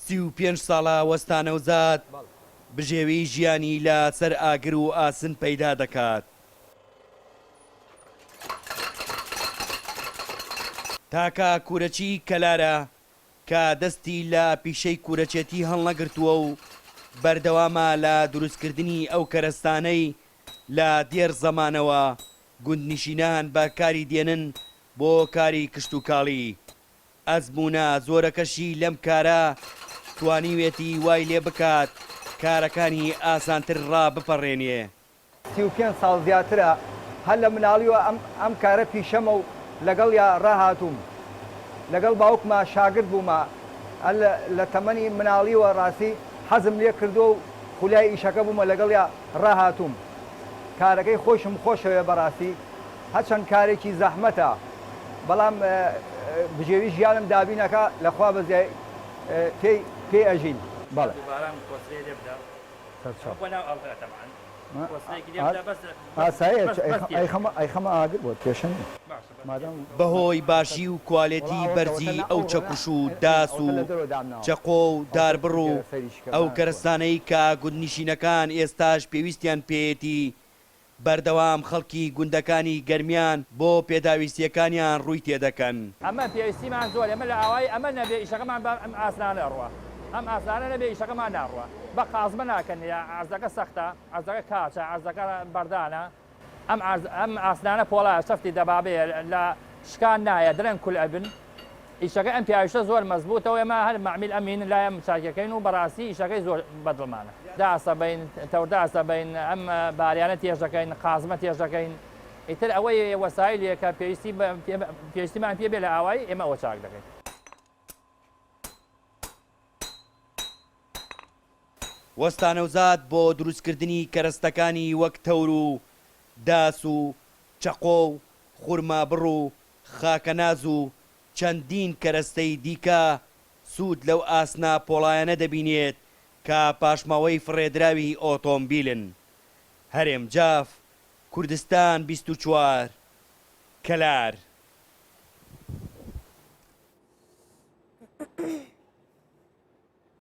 35 ساڵە وەستا نەوزاد بژێوی ژیانی لە سەر ئاگر و ئاسن پەیدا دەکات. تاکە کورەچی کەلارە کە دەستی لە پیشەی کورەچێتی هەڵنەگرتووە و بەردەوامە لە دروستکردنی ئەو کەرەستانەی لە دێر زەمانەوە گوندنشینان بە کاری دێنن بۆ کاری کشتوکاڵی. ئەزموونە زۆرەکەشی لەم کارە توانیوێتی وای لێ بکات کارەکانی ئاسانتر ڕابپەڕێنێ. 35 ساڵ زیاترە هەر لە مناڵیوە ئەم ئەم کارە پیشەمە و لەگەڵیا ڕاهاتووم. لەگەڵ باوکما شاگرد بوومە هەر لە تەمەنی مناڵیوە ڕاستی حەزم لێ کردووە و خولیای ئیشەکە بوومە لەگەڵیا ڕاهاتووم. کارەکەی خۆیشم خۆشەوێ بەڕاستی هەرچەند کارێکی زەحمەتە بەڵام بژێوی ژیانم دابین ئەکا لە خوا بەزیای پێی پێی ئەژین. بەڵێ. باران کۆسرەی لێ بدە سەرچاو. بۆ ناو ئەڵقەکە تەبعەن کۆسرەیەکی لێ بدە بەس ئاساییە بەس بەس تێ ئەیخەمە ئەیخەمە ئاگر بۆت کێشە نیە باشە بەس تێ مادام بەهۆی باشی و وەڵا کوالێتی ئەوەتە ئەوەتە بەرزی نا ئەو ئەو نا چەکوش و داس ئەوەتە و لە دەرەوە دامناوە چەقۆ و ئەوەتە داربڕ و بگەرە سەیریش کە ئەو باشە کەرەستانەی کە گوندنشینەکان ئێستاش پێویستیان پێیەتی بەردەوام خەڵکی گوندەکانی گەرمیان بۆ پێداویستییەکانیان ڕووی تێدەکەن. ئەمە پێویستیمان زۆرە، ئێمە لە ئاوایی ئەمە نەبێ ئیشەکەمان بە ئەم ئاسنانە ئەڕوا، ئەم ئاسنانە نەبێ ئیشەکەمان ناڕوا، بە قازمە ناکەن، عەرزەکە سەختە، عەرزەکە کاچە، عەرزەکە بەردانە، ئەم عەرز ئەم ئاسنانە پۆڵایە شەفتی دەبابەیە لە شکان نایە درەنگ کول ئەبن ئیشەکەی ئەم پیاویشە زۆر مەزبوتە و ئێمە هەر مەعمیل ئەمین لای ئەم چاکەکەین و بەڕاستی ئیشەکەی زۆر بەدڵمانە. داسە بەین تەور داسە بەین ئەم باریانە تێژ دەکەین قازمە تێژ دەکەین ئیتر ئەوەی وەسایلێ کە پێویستی پێویستیمان پێ بێ لە ئاوایی ئێمە ئەوە چاک دەکەین. وەستا نەوزاد بۆ دروستکردنی کەرەستەکانی وەک تەور و داس و چەقۆ و خورمابڕ و خاکەناز و چەندین کەرەستەی دیکە سوود لەو ئاسنە پۆڵایانە دەبینێت کە پاشماوەی فڕێدراوی ئۆتۆمبیلن. هەرێم جاف، کوردستان 24، کەلار.